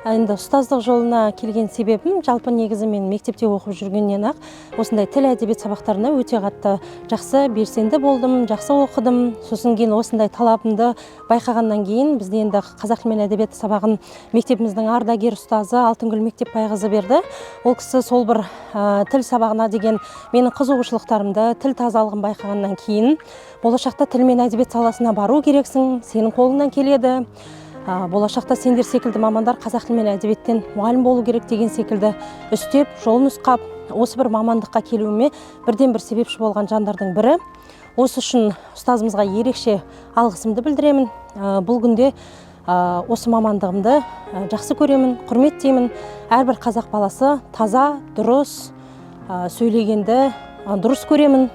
Енді ұстаздық жолына келген себебім, жалпы негізі мен мектепте оқып жүргеннен ақ осындай тіл, әдебиет сабақтарына өте қатты жақсы белсенді болдым, жақсы оқыдым. Сосын кейін осындай талабымды байқағаннан кейін бізде енді қазақ тілі мен әдебиеті сабағын мектебіміздің ардагер ұстазы Алтынгүл Мектепбайқызы берді. Ол кісі сол бір тіл сабағына деген менің қызығушылықтарымды, тіл тазалығын байқағаннан кейін болашақта тіл мен әдебиет саласына бару керексің, сенің қолыңнан келеді, болашақта сендер секілді мамандар қазақ тілі мен әдебиеттен мұғалім болу керек деген секілді үстеп, жол нұсқап, осы бір мамандыққа келуіме бірден бір себепші болған жандардың бірі. Осы үшін ұстазымызға ерекше алғысымды білдіремін. Бұл күнде осы мамандығымды жақсы көремін, құрметтеймін. Әрбір қазақ баласы таза, дұрыс сөйлегенді дұрыс көремін.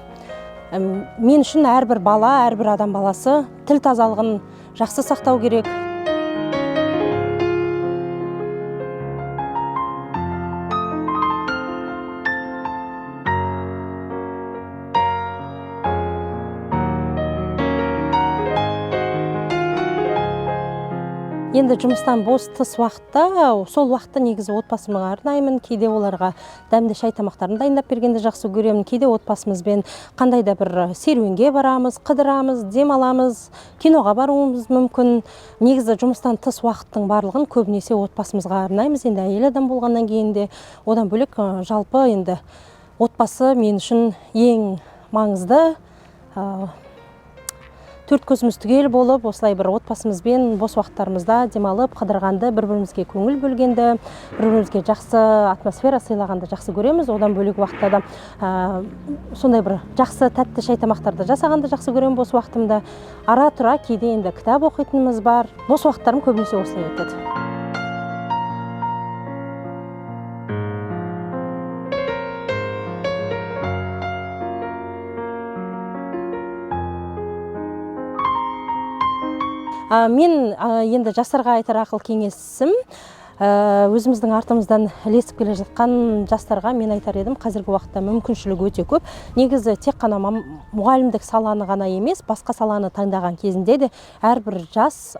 Мен үшін әрбір бала, әрбір адам баласы тіл тазалығын жақсы сақтау керек. Енді жұмыстан бос тыс уақытта, сол уақытта негізі отбасыма арнаймын. Кейде оларға дәмді шай тамақтарын дайындап бергенді жақсы көремін. Кейде отбасымызбен қандай да бір серуенге барамыз, қыдырамыз, демаламыз, киноға баруымыз мүмкін. Негізі жұмыстан тыс уақыттың барлығын көбінесе отбасымызға арнаймыз. Енді әйел адам болғаннан кейін де, одан бөлек жалпы енді отбасы мен үшін ең маңызды. Төрт көзіміз түгел болып, осылай бір отбасымызбен бос уақыттарымызда демалып, қыдырғанды, бір-бірімізге көңіл бөлгенді, бір-бірімізге жақсы атмосфера сыйлағанды жақсы көреміз. Одан бөлек уақытта да сондай бір жақсы тәтті шай тамақтарды жасағанды жақсы көремін бос уақытымда. Ара тұра кейде енді кітап оқитынымыз бар. Бос уақыттарым көбінесе осылай өтеді. Мен енді жастарға айтар ақыл кеңесім, өзіміздің артымыздан ілесіп келе жатқан жастарға мен айтар едім, қазіргі уақытта мүмкіншілік өте көп. Негізі тек қана мұғалімдік саланы ғана емес, басқа саланы таңдаған кезінде де әрбір жас,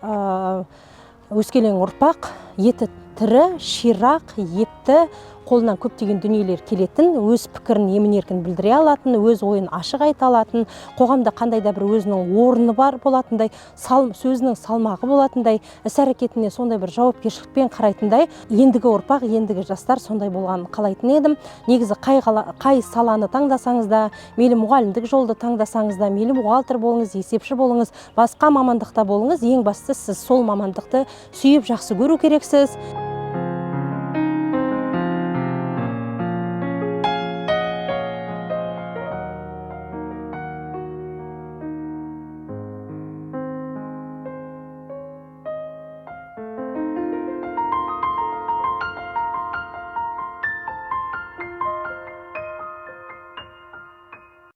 өскелең ұрпақ еті тірі, ширақ, епті, қолынан көптеген дүниелер келетін, өз пікірін емін-еркін білдіре алатын, өз ойын ашық айта алатын, қоғамда қандай да бір өзінің орны бар болатындай, сөзінің салмағы болатындай, іс-әрекетіне сондай бір жауапкершілікпен қарайтындай ендігі ұрпақ, ендігі жастар сондай болғанын қалайтын едім. Негізі қай саланы таңдасаңыз да, мейлі мұғалімдік жолды таңдасаңыз да, мейлі бухгалтер болыңыз, есепші болыңыз, басқа мамандықта болыңыз, ең бастысы сіз сол мамандықты сүйіп, жақсы көру керексіз.